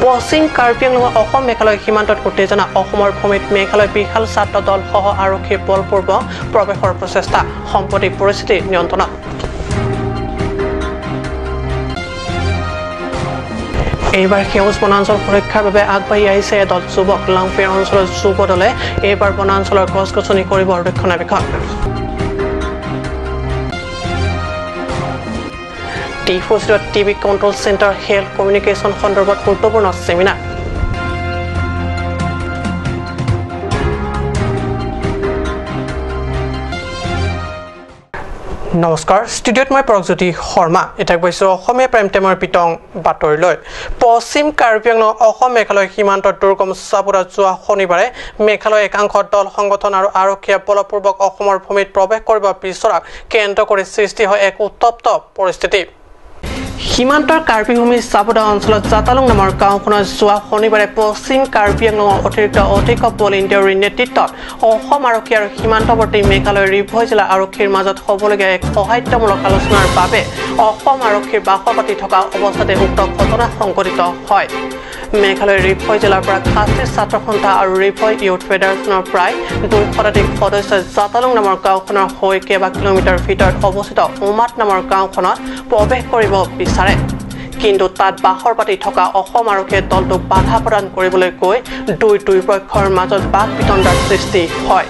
পশ্চিম কাৰ্বি আংলঙৰ অসম মেঘালয় সীমান্তত উত্তেজনা। অসমৰ ভূমিত মেঘালয় বিশাল ছাত্ৰ দলসহ আৰক্ষীৰ বলপূৰ্বক প্ৰৱেশৰ প্ৰচেষ্টা। সম্প্ৰতি পৰিস্থিতি নিয়ন্ত্ৰণত। এইবাৰ সেউজ বনাঞ্চল সুৰক্ষাৰ বাবে আগবাঢ়ি আহিছে এদল যুৱক। লাংফেৰ অঞ্চলৰ যুৱ দলে এইবাৰ বনাঞ্চলৰ গছ গছনি কৰিব ৰক্ষণাবেক্ষণ। ডিফুস্থিত TB control centre health communication সন্দৰ্ভত গুৰুত্বপূৰ্ণ চেমিনাৰ। নমস্কাৰ, ষ্টুডিঅ'ত মই পৰকজ্যোতি শৰ্মা। এতিয়া গৈছোঁ অসমীয়া প্ৰাইম টাইমৰ বিতং বাতৰিলৈ। পশ্চিম কাৰ্বি আংলং অসম মেঘালয় সীমান্তত দুৰ্গম চাবুৰাত যোৱা শনিবাৰে মেঘালয় একাংশ দল সংগঠন আৰু আৰক্ষীয়ে বলপূৰ্বক অসমৰ ভূমিত প্ৰৱেশ কৰিব বিচৰাক কেন্দ্ৰ কৰি সৃষ্টি হয় এক উত্তপ্ত পৰিস্থিতি। সীমান্তৰ কাৰ্বিভূমিৰ চাবুদা অঞ্চলত জাতালুং নামৰ গাঁওখনত যোৱা শনিবাৰে পশ্চিম কাৰ্বি আংলঙৰ অতিৰিক্ত অধীক্ষক বলিন দেউৰীৰ নেতৃত্বত অসম আৰক্ষী আৰু সীমান্তৱৰ্তী মেঘালয়ৰ ৰিভৈ জিলা আৰক্ষীৰ মাজত হ'বলগীয়া এক সহায়তামূলক আলোচনাৰ বাবে অসম আৰক্ষীৰ বাহৰ পাতি থকা অৱস্থাতে উক্ত ঘটনা সংঘটিত হয়। মেঘালয়ৰ ৰিভৈ জিলাৰ পৰা খাচী ছাত্ৰ সন্থা আৰু ৰিভৈ ইউথ ফেডাৰেশ্যনৰ প্ৰায় 2 শতাধিক সদস্যই জাতালুং নামৰ গাঁওখনৰ হৈ কেইবা কিলোমিটাৰ ভিতৰত অৱস্থিত উমাত নামৰ গাঁওখনত প্ৰৱেশ কৰিব বিচাৰে। কিন্তু তাত বাহৰ পাতি থকা অসম আৰক্ষীয়ে দলটোক বাধা প্ৰদান কৰিবলৈ গৈ দুই পক্ষৰ মাজত বাক বিতণ্ডাৰ সৃষ্টি হয়।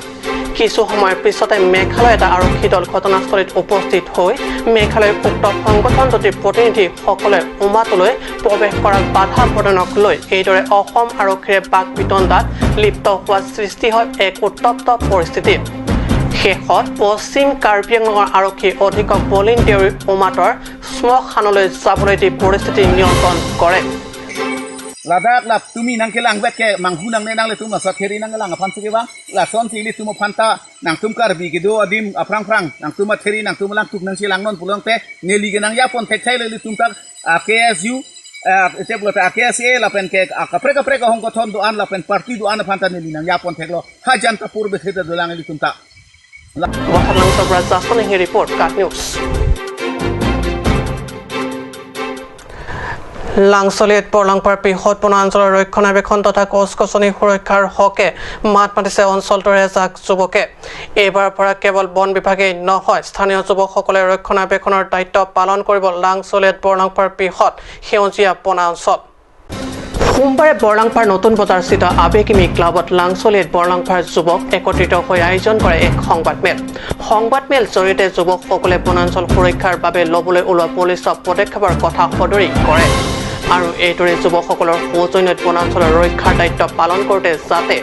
কিছু সময়ৰ পিছতে মেঘালয় এটা আৰক্ষী দল ঘটনাস্থলীত উপস্থিত হৈ মেঘালয়ৰ উক্ত সংগঠন দুটিৰ প্ৰতিনিধিসকলে উমাতলৈ প্ৰৱেশ কৰাত বাধা প্ৰদানক লৈ এইদৰে অসম আৰক্ষীৰে বাক বিতণ্ডাত লিপ্ত হোৱাৰ সৃষ্টি হয় এক উত্তপ্ত পৰিস্থিতি। শেষত পশ্চিম কাৰ্বি আংলঙৰ আৰক্ষী অধীক্ষক বলিন দেউৰী উমাতৰ শ্মশানলৈ যাবলৈ দি পৰিস্থিতি নিয়ন্ত্ৰণ কৰে। Ladak la tumi nang ke lang bet ke manghu nang ne nang le tum la theri nang lang phan se ba la son si li tum phanta nang tum kar bi ke do adim aprang prang nang tum theri nang tum lang tuk nang si lang non pulong te ne li ke nang ya pon thek chai le li tum tak KSU te pula ta KSA la pen ke kapre kapre ka hong ko thon do an la pen party do an phanta ne li nang ya pon thek lo ha jan ta pur be theta do lang li tum ta report cut news. লাংচলিত বৰলাংপাৰ বৃহৎ বনাঞ্চলৰ ৰক্ষণাবেক্ষণ তথা গছ গছনি সুৰক্ষাৰ হকে মাত মাতিছে অঞ্চলটোৰ এজাক যুৱকে। এইবাৰৰ পৰা কেৱল বন বিভাগেই নহয়, স্থানীয় যুৱকসকলে ৰক্ষণাবেক্ষণৰ দায়িত্ব পালন কৰিব লাংচলিত বৰলাংপাৰ বৃহৎ সেউজীয়া বনাঞ্চল। সোমবাৰে বৰলাংপাৰ নতুন বজাৰস্থিত আবেগিমি ক্লাবত লাংচলিত বৰলাংপাৰ যুৱক একত্ৰিত হৈ আয়োজন কৰে এক সংবাদমেল। সংবাদমেল জৰিয়তে যুৱকসকলে বনাঞ্চল সুৰক্ষাৰ বাবে ল'বলৈ ওলোৱা বলিষ্ঠ পদক্ষেপৰ কথা সদৰি কৰে আৰু এইদৰে যুৱকসকলৰ সৌজন্যত বনাঞ্চলৰ ৰক্ষাৰ দায়িত্ব পালন কৰোঁতে যাতে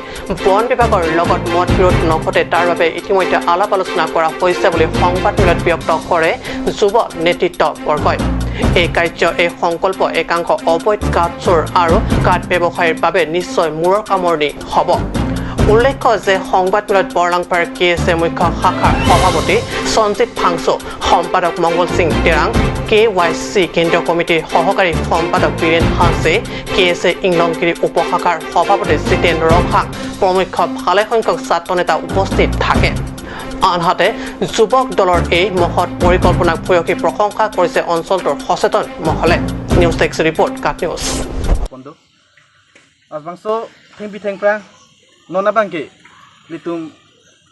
বন বিভাগৰ লগত মতবিৰোধ নঘটে তাৰ বাবে ইতিমধ্যে আলাপ আলোচনা কৰা হৈছে বুলি সংবাদমেলত ব্যক্ত কৰে যুৱ নেতৃত্ববৰ্গই। এই কাৰ্য, এই সংকল্প একাংশ অবৈধ কাঠ চোৰ আৰু কাঠ ব্যৱসায়ীৰ বাবে নিশ্চয় মূৰৰ কামোৰণি হ'ব। উল্লেখ্য যে সংবাদমেলত বৰলাংপাৰ কে এছ এ মুখ্য শাখাৰ সভাপতি সঞ্জিত ফাংচু, সম্পাদক Mangal Singh Terang, K Y C কেন্দ্ৰীয় কমিটিৰ সহকাৰী সম্পাদক বীৰেন হাঁচে, কে এছ এ ইংলংগিৰি উপশাখাৰ সভাপতি জিতেন ৰংহাং প্ৰমুখ্য ভালেসংখ্যক ছাত্ৰ নেতা উপস্থিত থাকে। আনহাতে যুৱক দলৰ এই মহৎ পৰিকল্পনাক ভূয়সী প্ৰশংসা কৰিছে অঞ্চলটোৰ সচেতন মহলে। News desk report, cut news. Nona bangke litum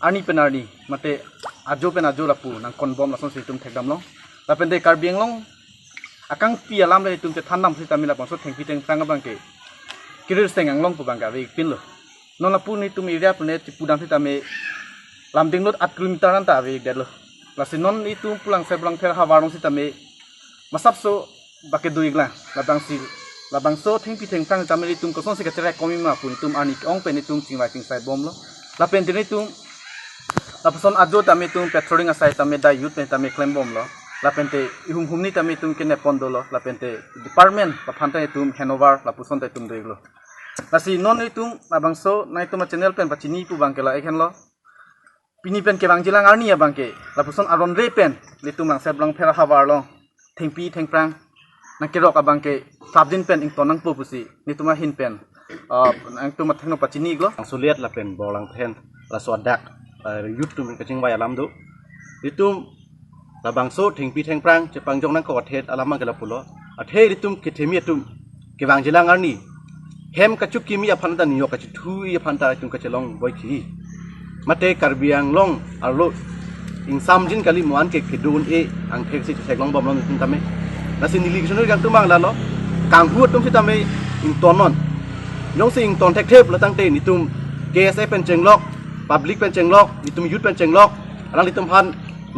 arni penarni mate ajo pen ajo lapu nang konbom lason situm thekdam long lapen de karbiang long akang pi alam le tum te thanam si tamila bangso thengpi teng prang bangke kirir seng ang long pu bangka ve pin lo nona pu ni tum area pune pudam si tame lamding lot 8 kilometer ran ta ve de lo lasi non ni tum pulang se blang ther hawarong si tame masap so bake duigla la bang si la bang so thengpi theng prang tame tum koson se ka komi ma pu tum ani ong pen tum chingwai ching sai bom lo la pen tini tum la person ajo tame tum patrolling asai tame da youth pen tame claim bom lo la pen te hum hum ni tame tum kene pon do lo la pen te department la phanta tum handover la puson te tum doiglo la si non ni tum la bang so nai tum channel pen pachini pu bang ke la ekhen lo pini pen ke bang jilang arni ya bang ke la puson aron re pen le tum lang se blang phera hawar lo thengpi thengprang nang ke rok abang ke sabdin pen ing tonang pu pusi ni tuma hin pen ang tuma thengno pachini glo suliat la pen bolang then la swadak yut tum ke chingwai alam du itum la bangso thengpi thengprang che pangjong nang ko athet alam ke la pulo athe ritum ke themi atum ke bang jilang arni Hem ka chu kimi aphan ta niyo ka chu thu aphan ta tum ka chelong boy khi mate Karbi Anglong arlo ing samjin kali muan ke khidun e ang thek si thek long bom long tum tame lasi nili ki gang tumang la lo kang hu tum si tame ing tonon yong si ing ton thek thep la tang te ni tum KSA pen chenglok public pen chenglok ni tum youth pen chenglok arang li tum han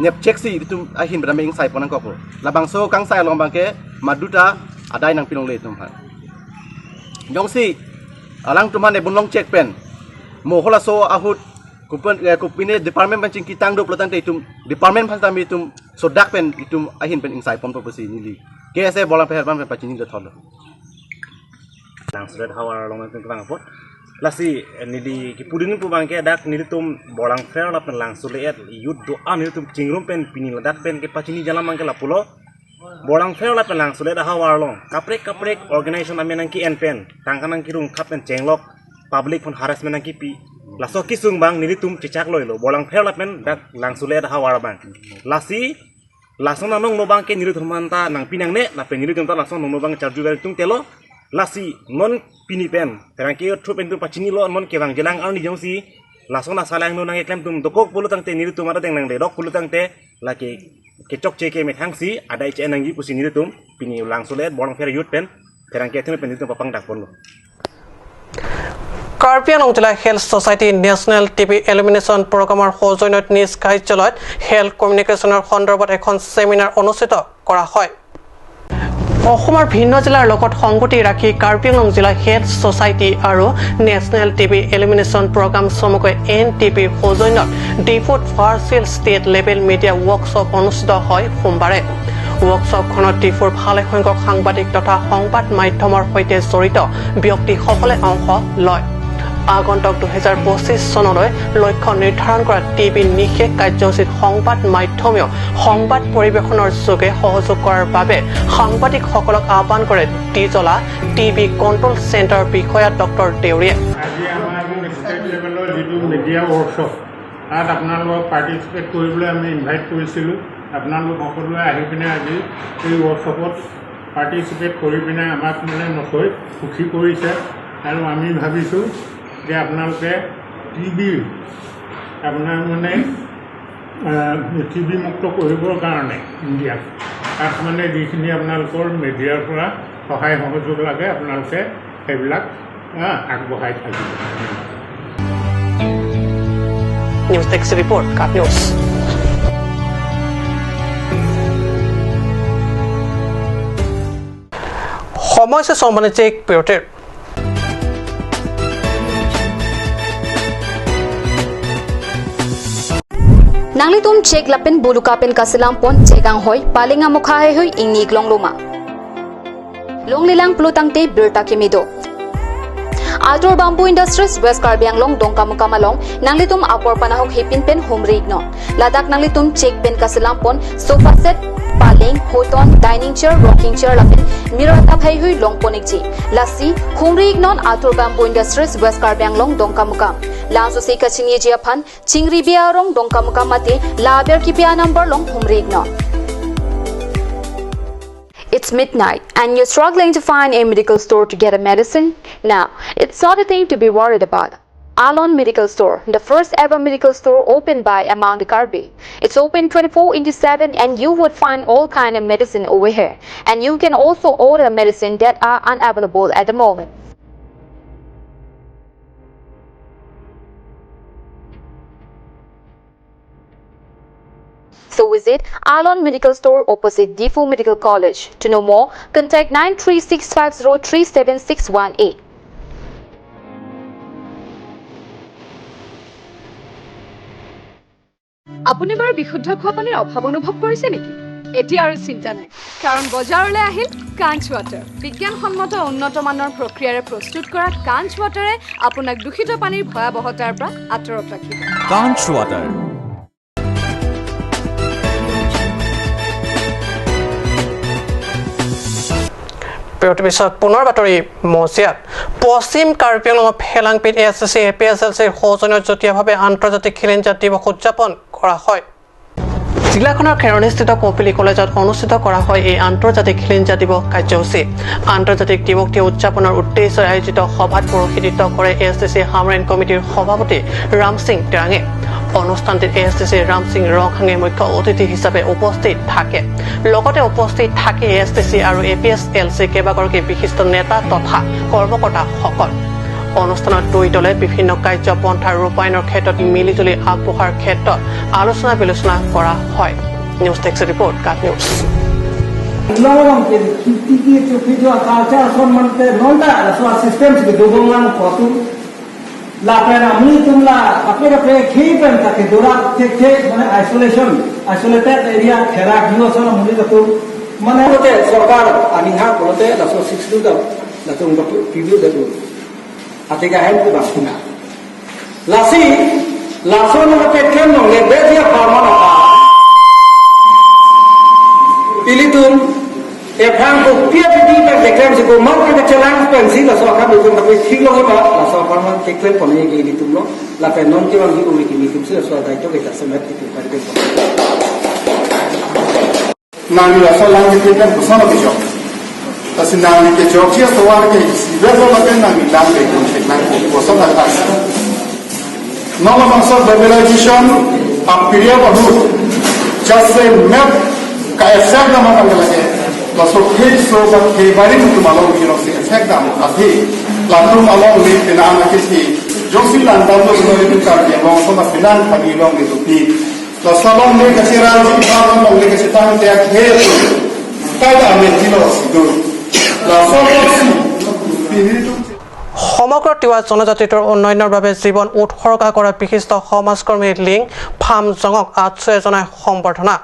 nep check si tum a hin bra me ing sai ponang ko la bang so kang sai long bang ke maduta adai nang pinong le tum han yong si alang tum han ne bunlong check pen mo hola so ahut kupen kupine department pen ching kitang do platan te tum department phan tami tum sodak pen itum ahin pen inside pom purpose ni li KSA bolang pher ban pen pachini le thol lang surat hawar long pen bang pot lasi nili ki pudin pu bang ke dak nili tum bolang pher la pen lang sule et yud do an nili tum chingrum pen pini la dak pen ke pachini jalam bang ke la pulo bolang pher la pen lang sule da hawar long kaprek kaprek organization amenang ki en pen tangkanang ki rung khap pen chenglok public phon harassment nang ki pi laso kisung bang nili tum cicak loilo bolang pher la pen dak lang sule da hawar bang lasi lason anong no bang ke nili thurmanta nang pinang ne la pen nili tum ta lason no bang charju bel tung telo lasi non pini pen terang ke thu pen tum pachini lo non ke bang jelang ar ni jong si lason asalang no nang eklem tum dokok pulu tang te nili tum ada deng nang de dok pulu tang te la ke ke chok che ke me thang si adai che nang gi pusi nili tum pini lang sule bolang pher yut pen terang ke thum pen tum papang dak pon lo Karbi Anglong জিলা health society national TB elimination প্ৰগ্ৰামৰ সৌজন্যত নিজ কাৰ্যালয়ত health কমিউনিকেশ্যনৰ সন্দৰ্ভত এখন seminar অনুষ্ঠিত কৰা হয়। অসমৰ ভিন্ন জিলাৰ লগত সংগতি ৰাখি কাৰ্বি আংলং জিলা হেল্থ ছ'চাইটি আৰু নেশ্যনেল টিবি এলিমিনেশ্যন প্ৰগ্ৰাম চমুকৈ এন টি পিৰ সৌজন্যত ডিফুত virtual state level media workshop অনুষ্ঠিত হয় সোমবাৰে। ৱৰ্কশ্বপখনত ডিফুৰ ভালেসংখ্যক সাংবাদিক তথা সংবাদ মাধ্যমৰ সৈতে জড়িত ব্যক্তিসকলে অংশ লয়। আগন্তুক 2025 চনলৈ লক্ষ্য নিৰ্ধাৰণ কৰা টিবি নিষেধ কাৰ্যসূচীত সংবাদ মাধ্যমেও সংবাদ পৰিৱেশনৰ যোগে সহযোগ কৰাৰ বাবে সাংবাদিকসকলক আহ্বান কৰে ডিজলা টিবি কণ্ট্ৰল চেণ্টাৰৰ বিষয়া ডক্টৰ দেউৰীয়ে। আজি আমাৰ ষ্টেট লেভেলৰ যিটো মিডিয়া ৱৰ্কশ্বপ তাত আপোনালোকক পাৰ্টিচিপেট কৰিবলৈ আমি ইনভাইট কৰিছিলোঁ। আপোনালোক সকলোৱে আহি পিনে আজি এই ৱৰ্কশ্বপত পাৰ্টিচিপেট কৰি পিনে আমাক মানে নথৈ সুখী কৰিছে আৰু আমি ভাবিছোঁ যে আপোনালোকে টিবি আপোনাৰ মানে টিবি মুক্ত কৰিবৰ কাৰণে ইণ্ডিয়াক তাত মানে যিখিনি আপোনালোকৰ মিডিয়াৰ পৰা সহায় সহযোগ লাগে আপোনালোকে সেইবিলাক আগবঢ়াই থাকিব। নিউজ ডেস্ক ৰিপৰ্ট, কাট নিউজ। সময় হৈছে বাণিজ্যিক বিৰতিৰ। Nangli tum check lapin buluka pen kasilam pon chegang hoi palinga mukha he hoi ingni glong loma long lilang plutang te birta kemido Ator Bamboo Industries West Karbi Anglong dongka mukama long nangli tum apor panahok hipin pen humri igno Ladakh nangli tum check pen kasilam pon sofa set paling hoton dining chair rocking chair lapin mirror tap hai hui long ponik ji lasi humri ignon Ator Bamboo Industries West Karbi Anglong dongka mukam Laso se kachini jiaphan chingri biarong dongka mukamate laber ki pia number long humri igno. It's midnight and you're struggling to find a medical store to get a medicine? Now, it's not a thing to be worried about. Alon Medical Store, the first ever medical store opened by Among the Karbi. It's open 24/7 and you would find all kind of medicine over here. And you can also order medicine that are unavailable at the moment. So visit Alon Medical Store opposite Difu Medical College. To know more, contact 93650 37618. আপুনি বাৰু বিশুদ্ধ খোৱা পানীৰ অভাৱ অনুভৱ কৰিছে নেকি? এতিয়া আৰু চিন্তা নাই, কাৰণ বজাৰলৈ আহিল কাঞ্চ ৱাটাৰ। বিজ্ঞানসন্মত উন্নত মানৰ প্ৰক্ৰিয়াৰে প্ৰস্তুত কৰা কাঞ্চ ৱাটাৰে আপোনাক দূষিত পানীৰ ভয়াৱহতাৰ পৰা আঁতৰত ৰাখিব। কাঞ্চ ৱাটাৰ। বিৰতিৰ পিছত পুনৰ বাতৰি মজিয়াত। পশ্চিম কাৰ্বি আংলঙৰ ফেলাংপিত S S C A P S L চিৰ সৌজন্যত যুটীয়াভাৱে আন্তৰ্জাতিক খিলঞ্জীয়া দিৱস উদযাপন কৰা হয়। জিলাখনৰ খেৰণিস্থিত কপিলী কলেজত অনুষ্ঠিত কৰা হয় এই আন্তৰ্জাতিক খিলঞ্জীয়া দিৱস কাৰ্যসূচী। আন্তৰ্জাতিক দিৱসটি উদযাপনৰ উদ্দেশ্যে আয়োজিত সভাত পৌৰোহিত্য কৰে এছ টি চি হামৰেন কমিটিৰ সভাপতি ৰামসিং টেৰাঙে। অনুষ্ঠানটিত এছ টি চি ৰামসিং ৰংহাঙে মুখ্য অতিথি হিচাপে উপস্থিত থাকে। লগতে উপস্থিত থাকে এছ টি চি আৰু A P S L C কেইবাগৰাকী বিশিষ্ট নেতা তথা কৰ্মকৰ্তাসকল। অনুষ্ঠানত দুই দলে বিভিন্ন কাৰ্যপন্থা ৰূপায়ণৰ ক্ষেত্ৰত মিলিজুলি আগবঢ়াৰ ক্ষেত্ৰত আলোচনা বিলোচনা কৰা হয়। News desk report, cut news. Atiga hen ku bangkina. Lasi, laso no ke kem nong le bezia farma na pa. Ilitum e phang ko pia di pe deklem se ko mau ke chalang pen si laso ka bu ko tapi thik lo ba laso farma deklem pone ke ilitum lo la pe non ke bang hi umi ki ilitum se laso dai to ke ta semet ki tu kar ke. Nang laso lang ke kem ko sono ke jo. Kasi nang ke Georgia to war ke sibezo la pen nang lang ke nang ko so na tas. No la so mobilization a period of just say map ka effect na ma ka lage la so ke so ba ke bari tu malong ki ro se effect da mo athi la tu malong le pina na ke si josi lan dam lo no le ka ke long so ma pinan pa ni long le tu pi la salong le ka sira ji ba long le ka se tang te ke tu ka da me ti lo si do সমগ্ৰ তিৱা জনজাতিটোৰ উন্নয়নৰ বাবে জীৱন উৎসৰ্গা কৰা বিশিষ্ট সমাজকৰ্মী link ফামজঙক আটছুৱে জনায় সম্বৰ্ধনা।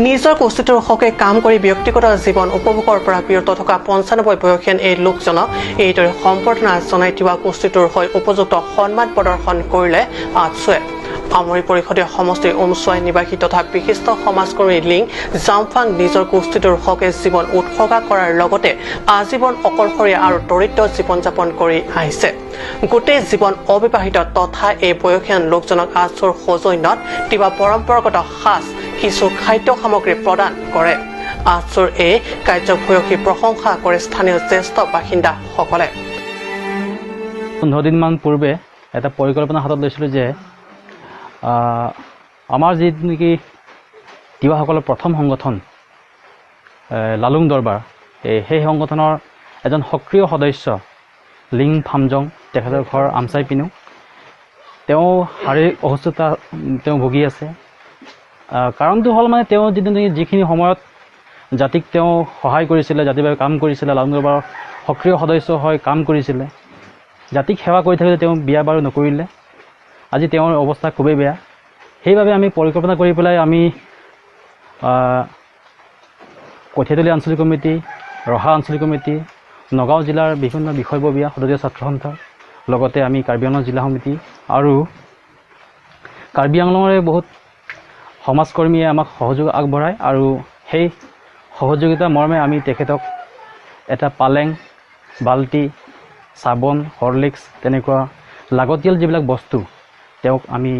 নিজৰ গোষ্ঠীটোৰ হকে কাম কৰি ব্যক্তিগত জীৱন উপভোগৰ পৰা বিৰত থকা ৯৫ বয়সীয়ান এই লোকজনক এইদৰে সম্বৰ্ধনা জনাই তিৱা গোষ্ঠীটোৰ হৈ উপযুক্ত সন্মান প্ৰদৰ্শন কৰিলে আটছুৱে। আমৰি পৰিষদীয় সমষ্টিৰ উমচুৱাই নিবাসী তথা বিশিষ্ট সমাজকৰ্মী লিং জামফাং নিজৰ গোষ্ঠীটোৰ হকে জীৱন উৎসৰ্গা কৰাৰ লগতে আজীৱন অকলশৰীয়া আৰু দৰিদ্ৰ জীৱন যাপন কৰি আহিছে। গোটেই জীৱন অবিবাহিত তথা এই বয়সীয়ান লোকজনক আটছুৰ সৌজন্যত তিৱা পৰম্পৰাগত সাজ কিছু খাদ্য সামগ্ৰী প্ৰদান কৰে। আটছুৰ এই কাৰ্যক ভূয়সী প্ৰশংসা কৰে স্থানীয় জ্যেষ্ঠ বাসিন্দাসকলে। 15 দিনমান পূৰ্বে এটা পৰিকল্পনা হাতত লৈছিলোঁ যে আমাৰ যি নেকি তিৱাসকলৰ প্ৰথম সংগঠন লালুং দৰবাৰ, সেই সংগঠনৰ এজন সক্ৰিয় সদস্য লিং ফামজং, তেখেতৰ ঘৰ আমচাই পিনো। তেওঁ শাৰীৰিক অসুস্থতা তেওঁ ভুগি আছে। কাৰণটো হ'ল মানে তেওঁ যিটো নেকি যিখিনি সময়ত জাতিক তেওঁ সহায় কৰিছিলে, জাতিৰ বাবে কাম কৰিছিলে, লালুং দৰবাৰৰ সক্ৰিয় সদস্য হৈ কাম কৰিছিলে, জাতিক সেৱা কৰি থাকোঁতে তেওঁ বিয়া বাৰু নকৰিলে। আজি তেওঁৰ অৱস্থা খুবেই বেয়া। সেইবাবে আমি পৰিকল্পনা কৰি পেলাই আমি কঠীয়াতলী আঞ্চলিক কমিটি, ৰহা আঞ্চলিক কমিটি, নগাঁও জিলাৰ বিভিন্ন বিষয়ববীয়া, সদস্য ছাত্ৰ সন্থা, লগতে আমি কাৰ্বি আংলং জিলা সমিতি আৰু কাৰ্বি আংলঙৰে বহুত সমাজকৰ্মীয়ে আমাক সহযোগ আগবঢ়ায় আৰু সেই সহযোগিতা মৰ্মে আমি তেখেতক এটা পালেং, বাল্টি, চাবোন, হৰলিক্স তেনেকুৱা লাগতিয়াল যিবিলাক বস্তু তেওঁক আমি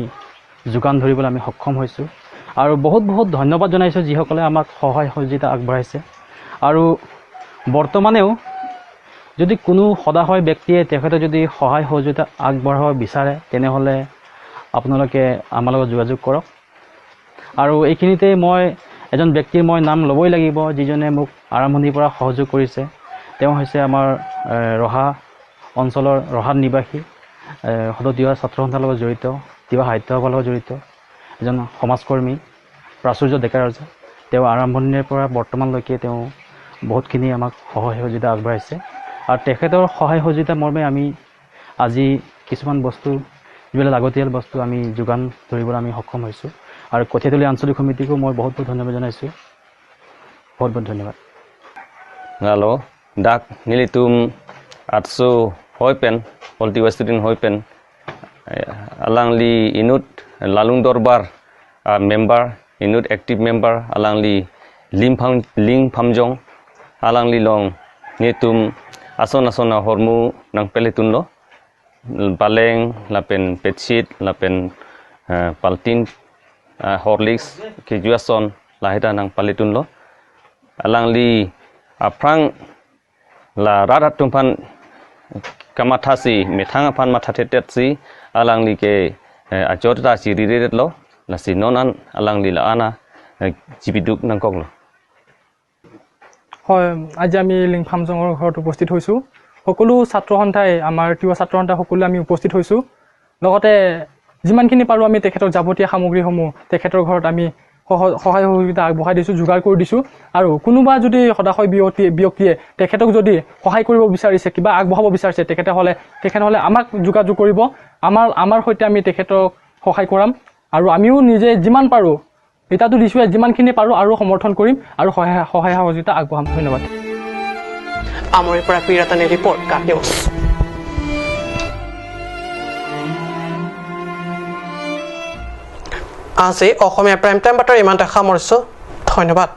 যোগান ধৰিবলৈ আমি সক্ষম হৈছোঁ। আৰু বহুত বহুত ধন্যবাদ জনাইছোঁ যিসকলে আমাক সহায় সহযোগিতা আগবঢ়াইছে। আৰু বৰ্তমানেও যদি কোনো সদাশয় ব্যক্তিয়ে তেখেতে যদি সহায় সহযোগিতা আগবঢ়াব বিচাৰে তেনেহ'লে আপোনালোকে আমাৰ লগত যোগাযোগ কৰক। আৰু এইখিনিতে মই এজন ব্যক্তিৰ মই নাম ল'বই লাগিব যিজনে মোক আৰম্ভণিৰ পৰা সহযোগ কৰিছে। তেওঁ হৈছে আমাৰ ৰহা অঞ্চলৰ ৰহাত নিবাসী, সদৌ তিৱা ছাত্ৰ সন্থাৰ লগত জড়িত, তিৱা সাহিত্য সভাৰ লগত জড়িত এজন সমাজকৰ্মী প্ৰাচুৰ্য ডেকা ৰজা। তেওঁ আৰম্ভণিৰে পৰা বৰ্তমানলৈকে তেওঁ বহুতখিনি আমাক সহায় সহযোগিতা আগবঢ়াইছে আৰু তেখেতৰ সহায় সহযোগিতা মৰ্মে আমি আজি কিছুমান বস্তু, যিবিলাক লাগতিয়াল বস্তু আমি যোগান ধৰিবলৈ আমি সক্ষম হৈছোঁ। আৰু কঠীয়াতলী আঞ্চলিক সমিতিকো মই বহুত বহুত ধন্যবাদ জনাইছোঁ। বহুত বহুত ধন্যবাদ। হেল্ল' ডাক নিলিতুম আটছু হৈ পেন অল তিৱা ষ্টুডেণ্ট হৈ PAN alangli inut lalung dorbar member inut active member alangli ling phamjong alangli long netum ason asona hormu nang peletun lo baleng lapen bedsheet lapen paltin horlicks ke juason lahita nang palitun lo alang li aprang la rarat tumpan kamathasi methanga phan matha thet si alang li ke ajot ta si ri lo la si nonan alang li la ana জিপিডুক nang kok lo। হয়, আজি আমি লিংফামজঙৰ ঘৰত উপস্থিত হৈছোঁ। সকলো ছাত্ৰ সন্থাই, আমাৰ তিৱা ছাত্ৰ সন্থা সকলোৱে আমি উপস্থিত হৈছোঁ। লগতে যিমানখিনি পাৰোঁ আমি তেখেতৰ যাৱতীয় সামগ্ৰীসমূহ তেখেতৰ ঘৰত আমি সহায় সহযোগিতা আগবঢ়াই দিছোঁ, যোগাৰ কৰি দিছোঁ। আৰু কোনোবা যদি সদাশয় ব্যক্তিয়ে তেখেতক যদি সহায় কৰিব বিচাৰিছে, কিবা আগবঢ়াব বিচাৰিছে, তেখেতসকলে আমাক যোগাযোগ কৰিব। আমাৰ সৈতে আমি তেখেতক সহায় কৰাম। আৰু আমিও নিজে যিমান পাৰোঁ, এতিয়াতো দিছোঁৱে, যিমানখিনি পাৰোঁ আৰু সমৰ্থন কৰিম আৰু সহায় সহযোগিতা আগবঢ়াম। ধন্যবাদ। আমৰিৰ পৰা পিৰাতানী ৰিপৰ্ট, কাট নিউজ। আজি অসমীয়া প্ৰাইম টাইম বাতৰি ইমানতে সামৰিছোঁ। ধন্যবাদ।